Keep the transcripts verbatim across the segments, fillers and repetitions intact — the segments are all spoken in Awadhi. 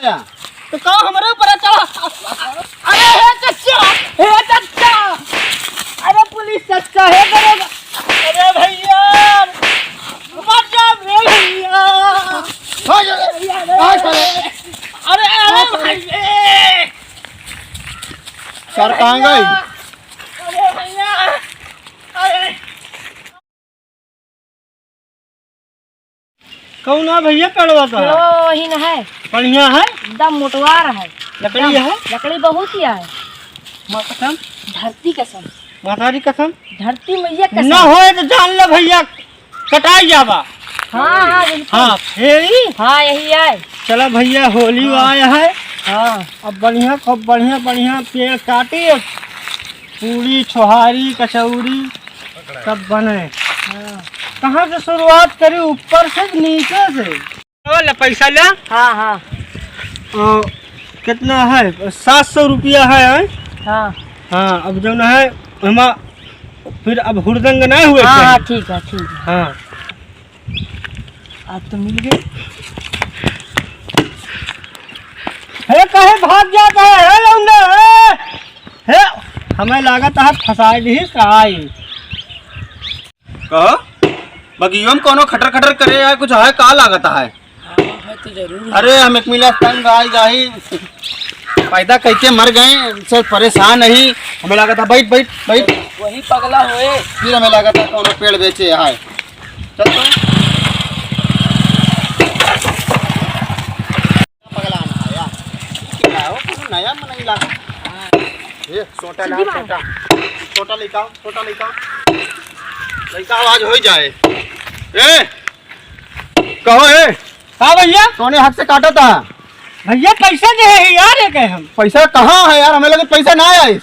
तो का हमरे ऊपर चढ़ा? अरे हे चच्चा, हे चच्चा, अरे पुलिस चच्चा, हे दरोगा, अरे भैया, बचा रे भैया। भाग जा, भाग साले। अरे, अरे भाई रे। सर कहाँ गई? अरे भैया, अरे। कौन है भैया पेड़वा का? पेड़वा वही न है। बढ़िया है? एकदम मोटवार है। लकड़ी एकदम। है? लकड़ी बहुत ही है। माँ कसम? धरती कसम। महतारी कसम? धरती मैया कसम। न होए तो जान ले भैया, कटाई जाबा। हाँ, हाँ, बिल्कुल। हाँ, फेरी? हाँ, यही है। चला भैया, होली हाँ। आया है। हाँ। अब बढ़िया, खूब बढ़िया, बढ़िया पेड़ काटी, अब पूरी, छोहारी, कचौरी सब बने। हाँ। कहाँ से शुरुआत करी, ऊपर से कि नीचे से? ओ, ले पैसा ले। हाँ, हाँ। ओ, कितना है? सात सौ रुपया है, हैं? हाँ। हाँ, अब जौन है, हमा फिर अब हुड़दंग ना हुए हाँ, कहीं। हाँ, ठीक है, ठीक है। हाँ। आज तो मिल गए। हे, काहे भाग जाता है, हे लौंडा, हे? हे, हमें लागत है फंसाए दी का आई। कहो, बगियो में कोनो खटर खटर करे या कुछ है, का लागत है? हाँ, है तो जरूर। अरे, हम एक मिला तंग आई जाही, पैदा कइके मर गए, सब परेशान ही। हमें लागत है, बैठ, बैठ, बैठ। वही पगला होए। फिर हमें लागत है कोनो पेड़ बेचे आए। चल तो। पगला ना आया। क्या हो, कोनो नया मनई लागा। ये सोटा ला, सोटा। सोटा लेके आओ, सोटा लेके आओ। लइका आवाज हो ही जाए। ए, कहो ए। हाँ भैया। तोने हक से काटा था। भैया पैसा दे है यार, ये कहे हम। पैसा कहाँ है यार, हमें लगे पैसा ना आया इस।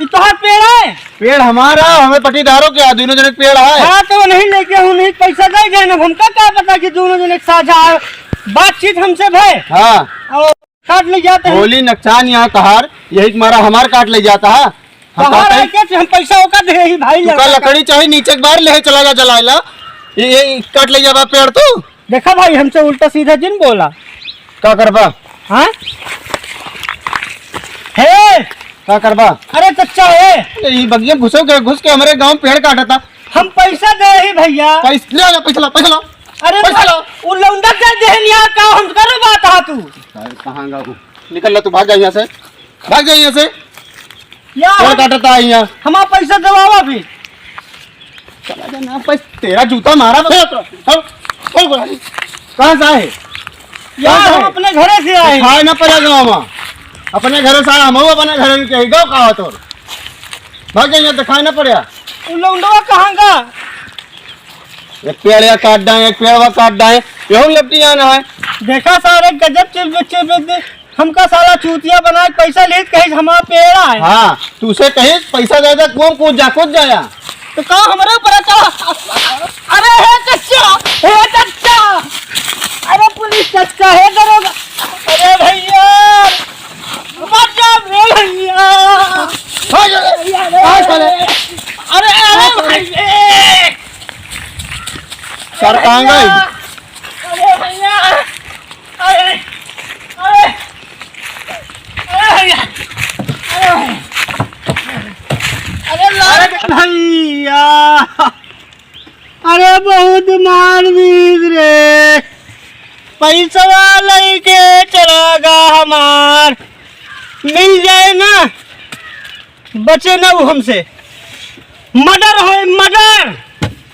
ये तोहार पेड़ है। पेड़ हमारा, हमें पटीदारों के, दोनों जने के पेड़ है। हाँ तो नहीं लेके हूँ, नहीं पैसा दे देना, हमका का पता कि दोनों जने के साझा है। बातचीत हमसे भय। हाँ। और काट ले जाते हैं। होली नकसान यहाँ तहार, यही तुम्हारा हमार काट ले जाता है। हम कहाँ कहते हैं? रह के हम पैसा ओका दे ही भाई तू का लड़का का। लकड़ी चाही नीचे के बाहर ले चला जा जलाइला। ये, ये काट ले जाबा पेड़ तू। देखा भाई, हमसे उल्टा सीधा जिन बोला। का करबा? हाँ? हे! का करबा? अरे चच्चा हे! अरे ये बगिया घुसो के, घुस के हमारे गाँव में पेड़ काटा था। हम पैसा दे ही भैया। पैस-, ले आ, पैसा ला, पैसा ला। अरे पैसा ला। उ लौंडा के देहन यार, का हम करो बात हा तू? अरे कहाँ गा हूँ? निकल ला तू, भाग जा यहाँ से, भाग जा यहाँ से। यार, कौन काटता है यहाँ? हमारा पैसा देवावा फिर। चला जा ना, पैसा, तेरा जूता मारा। चल, चल, चल, चल। कहाँ से आए? यार, कहाँ से हम आए? अपने घरे से आए। खाए ना पड़ेगा मामा। अपने घरे से आया, हम अपने घरे में कहीं गाँव का हो तोर। भाग जा यहाँ, दिखाई ना पड़े। उ लौंडवा कहाँ का? एक पेड़ या काट डाए, एक पेड़ वा काट डाए, यहू लपटी जाना है। देखा सारे गजब चिप, चिप, चिप, हमका साला चूतिया बना के पैसा लेत कहे हमारा पेड़ा है। हाँ, तू उसे कहे पैसा दे दे, कौन कूद जा, कूद जाया। तो का हमारे ऊपर चढ़ा? अरे हे चच्चा, हे चच्चा, अरे पुलिस चच्चा, हे दरोगा, अरे भैया, बचा रे भैया। भाग जा, भाग साले। अरे, अरे भाई रे। सर कहाँ गई? अरे भैया, अरे, अरे, अरे भैया, अरे, अरे ला- अरे भैया, अरे बहुत मार दीस रे, पैसवा लइके चला गा हमार, मिल जाए ना। बचे ना उ हमसे। मर्डर होए, मर्डर।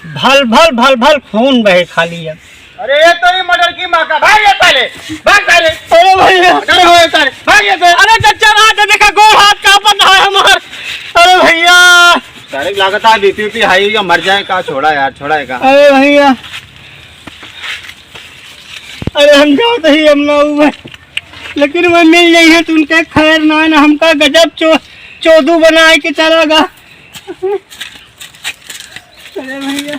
भल, भल, भल, भल खून बहे खाली अब। अरे, ये तो ये मर्डर की माँ का। भाग ये साले, भाग साले। अरे भैया। मर्डर होए साले, भाग ये साले। अरे चच्चा, रात देखा, गोड़ हाथ कांपत है हमार। अरे भैया। साले लागत है बीपी, बीपी हाई या मर जाए का, छोड़ा यार, छोड़ा है का। अरे भैया। अरे हम जात ही हम ना हुए। लेकिन वो मिल जाई है तो उनके खैर ना, ना हमका गजब चो-, चोदू बनाए के चला गा। अरे भैया।